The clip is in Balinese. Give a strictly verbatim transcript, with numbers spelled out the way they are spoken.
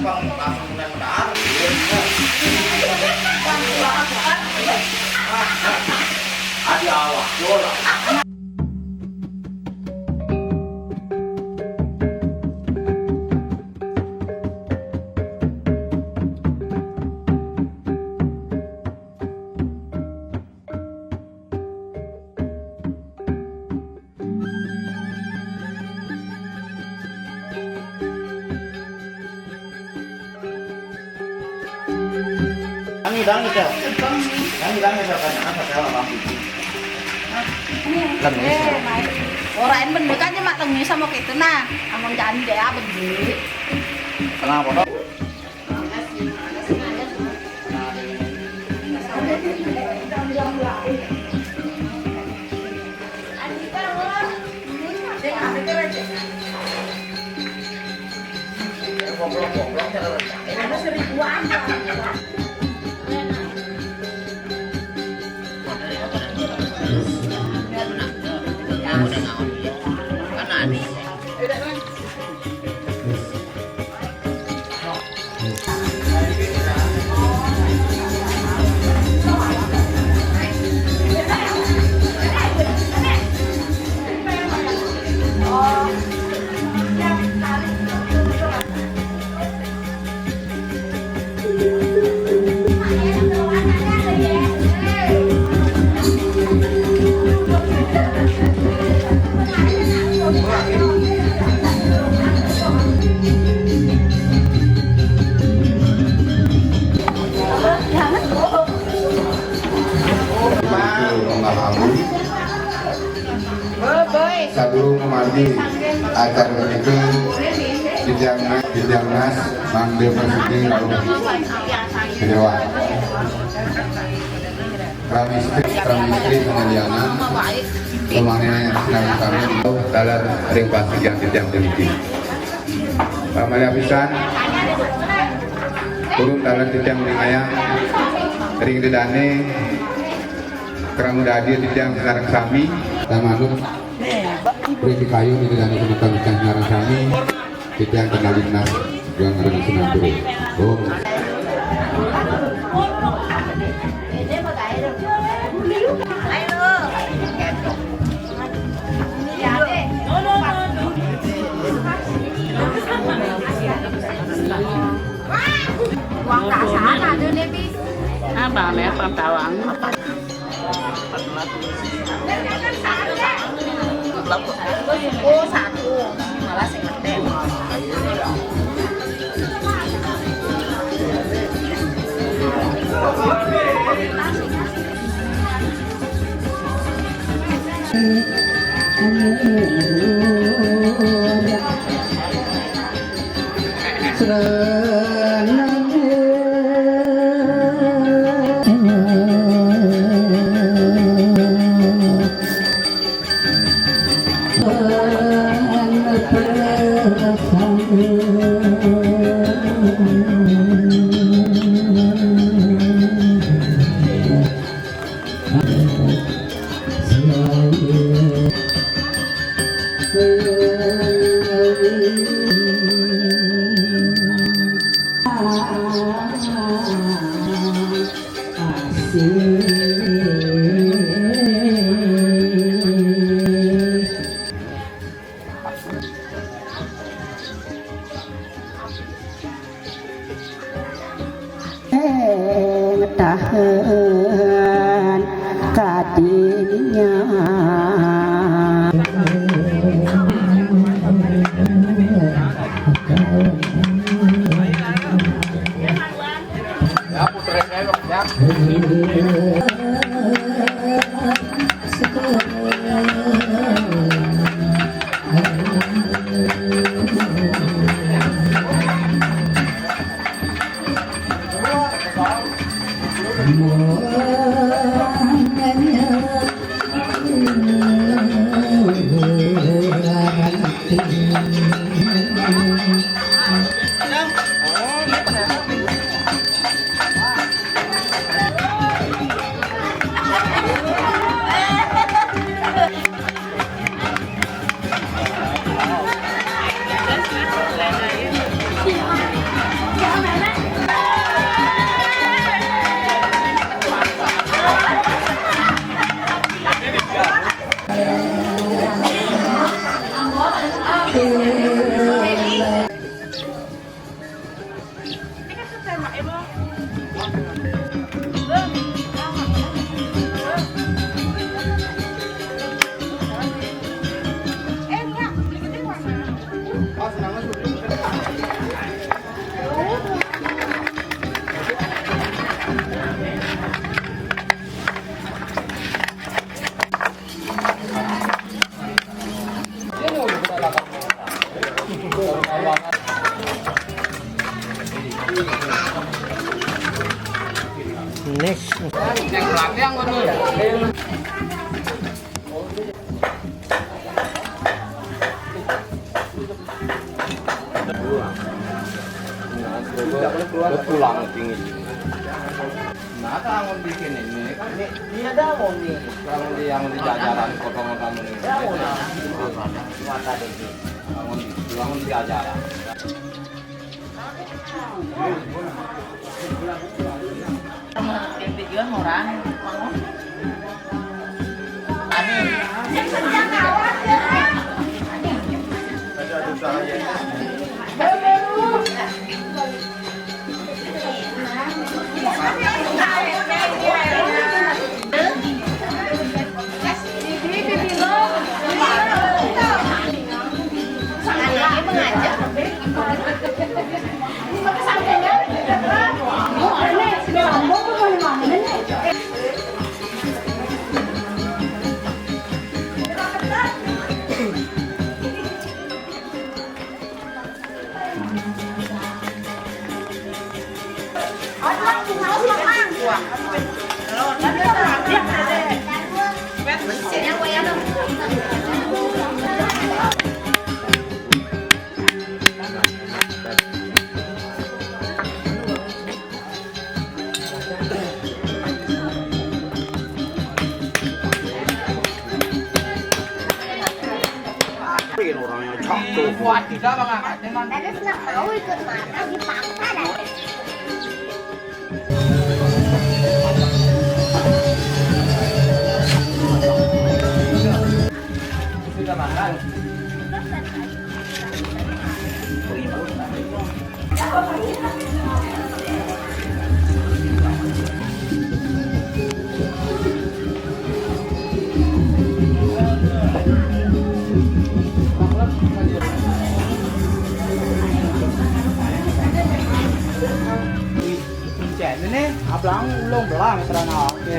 Bang, langsung mulai mendarat. Adi awak, bola. Tangi, tangi, Tel. Tangi, tangi, Tel. Tanya apa, Tel, Abang Pipi? Lengi. Eh, naik. Ora en bener kan, cuma lengi sama kita, nah. Amun janji deh, apa, bener. Tenang, foto. Sadurung memargi acara puniki, titiang, titiang Nas mangda prasida karo Dewa. Pramistri, pramistri pangalianan, pamane sinareng sami taler ring pasigyan titiang puniki. Pamalih pisan, purun taler titiang ningayang ring dedane krama dadi titiang sinareng sami. Tan manut ring pikayun ring dedane semeton titiang sinareng sami, titiang kemawin Nas Geng ring Sinampura. Om. Uang kasar ada nih, Bis. Apa, Mer? Apa tawang? Oh, satu. Malah sing ngetem. Ngetahen kadinya. Ya, puterin aja, Bang, ya. Yang belakang ngono. Pulang tinggi. Nah, kalau bikin ini kan ini, ini ada mau nih. Kalau di yang di jajaran potong-potong ini. Ada mau nah. Mata deh. Kalau di, kalau di jajaran. Videoan orang. Bikin orangnya cakep. Terus nggak mau ikut makan, dipaksa dah. Sudah makan. Cek ini abang ulung belang terang. Oke.